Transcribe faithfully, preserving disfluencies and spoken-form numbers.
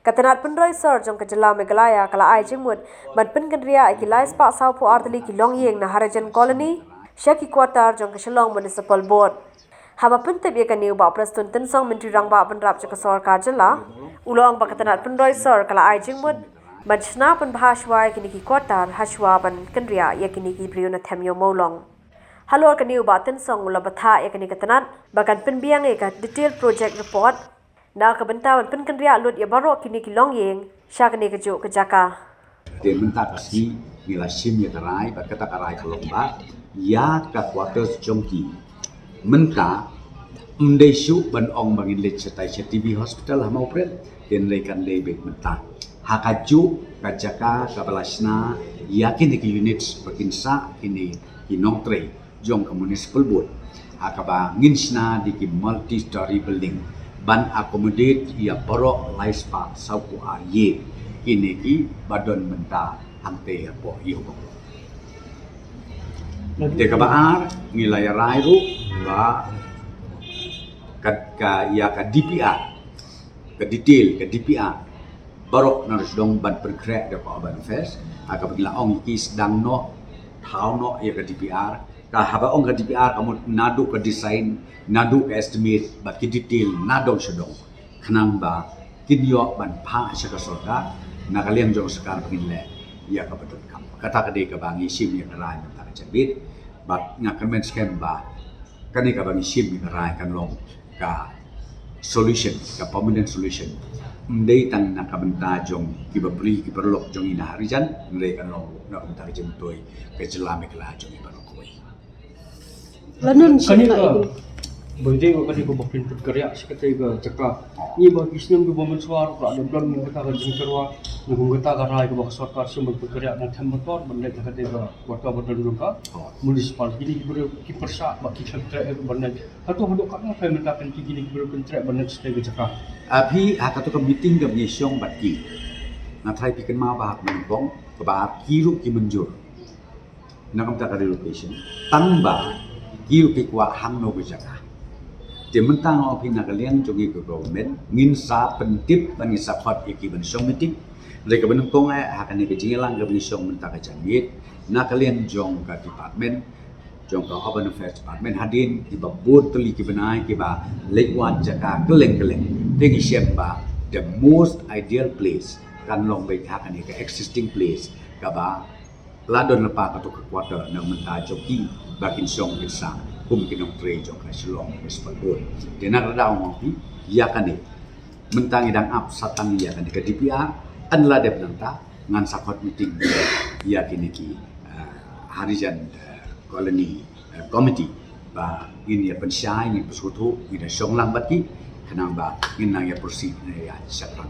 Ka tnat pynroi sor jong ka jylla Meghalaya ka la ai jingmut ban pynkynriah ïa ki lai spah saw phew ar tylli ki longïing na Harijan Colony sha ki quarter jong ka Shillong Municipal Board. Haba pyntip ïa kane, u Bah Prestone Tynsong, Myntri Rangbah Bynrap jong ka sorkar jylla, u la ong ba ka tnat pynroi sor ka la ai jingmut ban shna pynbha shuwa ïa kine ki quarter ha shuwa ban kynriah ïa kine ki briew na Them Ïew Mawlong. Halor kane, u Bah Tynsong u la bthah ïa kane ka tnat ba kan pynbiang ïa ka detail project report na ka bynta ban pynkynriah lut ïa baroh kine ki longïing sha kane kajuh ka jaka. Te mynta ka sngi ngi la shim ïa ka rai, bad kata ka rai ka long ba ïa ka quarters jong ki mynta ym dei shuh ban ong ba ngin leit shatai sha T B Hospital ha Mawprem, te hynrei kan dei beit mynta ha kajuh ka jaka kaba la shna ïa kine ki units ba kin sah kine ki nongtrei jong ka Municipal Board, ha kaba ngin shna da ki multi story building ban accommodate ïa baroh lai spah saw phew ar ïing kine kiba don mynta hangtei hapoh Ïew Mawlong. Te kaba ar, ngi la ïa rai ruh ba ka, ka ïa ka D P R, ka detail ka D P R baroh na sdang ban pynkhreh da ka Urban Affairs, ha kaba ngi la ong ïa ki sdang noh, thaw noh ïa ka D P R, ka haba ong ka D P R ka mut naduh ka design, naduh ka estimate bad ki detail na dong sha dong, khnang ba kin ïoh ban phah sha ka sorkar, na ka liang jong sorkar ba ngin leh ïa kaba donkam. Kata ka dei kaba ngi shim ïa ka rai mynta ka janmiet, bad nga kyrmen skhem ba kane kaba ngi shim ïa ka rai kan long ka solution, ka permanent solution. Ym dei tang na ka bynta jong ki bapli ki paralok jong ngi na Harijan, hynrei kan long na ka bynta ka jingmyntoi ka jylla Meghalaya jong ngi baroh kawei. London. Kane ka, ba ïadei bad kane kaba kin pynkynriah sha katei ka jaka, ngi ba ki snem kiba mynshuwa ruh ka la dep don kata ka jingtyrwa, na kum kata ka rai kaba ka sorkar shim ban pynkynriah na Them Metor ban leit ha katei ka quarter ba don jong ka municipal. Kine ki briew ki pyrshah ba ki khlem treh ban leit. Hato haduh katno phi mynta kine ki briew kin treh ban leit sha katei ka jaka? Phi, ha kato ka meeting kaba ngi shong bad ki, nga tharai phi kynmaw ba ha ka nyngkong kaba ar ki ruh ki mynjur na ka bynta ka relocation, tang ba ki ruh ki kwah hangno ka jaka. Te mynta nga ong phi, na ka liang jong ngi ka government ngin sa pyntip bad ngin sa khot ïa ki ban shong meeting. Hynrei kaba nyngkong eh, ha kane ka jingïalang kaba ngi shong mynta ka janmiet, na ka liang jong ka department, jong ka Urban Affairs Department, hadien kiba bun tylli ki bnai kiba leit wad jaka kylleng kylleng, te ngi shem ba the most ideal place kan long beit ha kane ka existing place kaba la don lypa kato ka quarter na mynta jong ki ba kin shong kin sah kum ki nongtrei jong ka Shillong Municipal Board. Te na ka daw, nga ong phi, ïa kane mynta ngi dang ap sa tang ïa kane ka D P R, yn la dep nangta ngan sa khot meeting ïa kine ki, eh, Harijan, eh, Colony, eh, Committee ba ngin ïa pynshai, ngin pynsngewthuh, ngin ïa shong lang bad ki khnang ba ngin nang ïa proceed, ngin ïa shaphrang.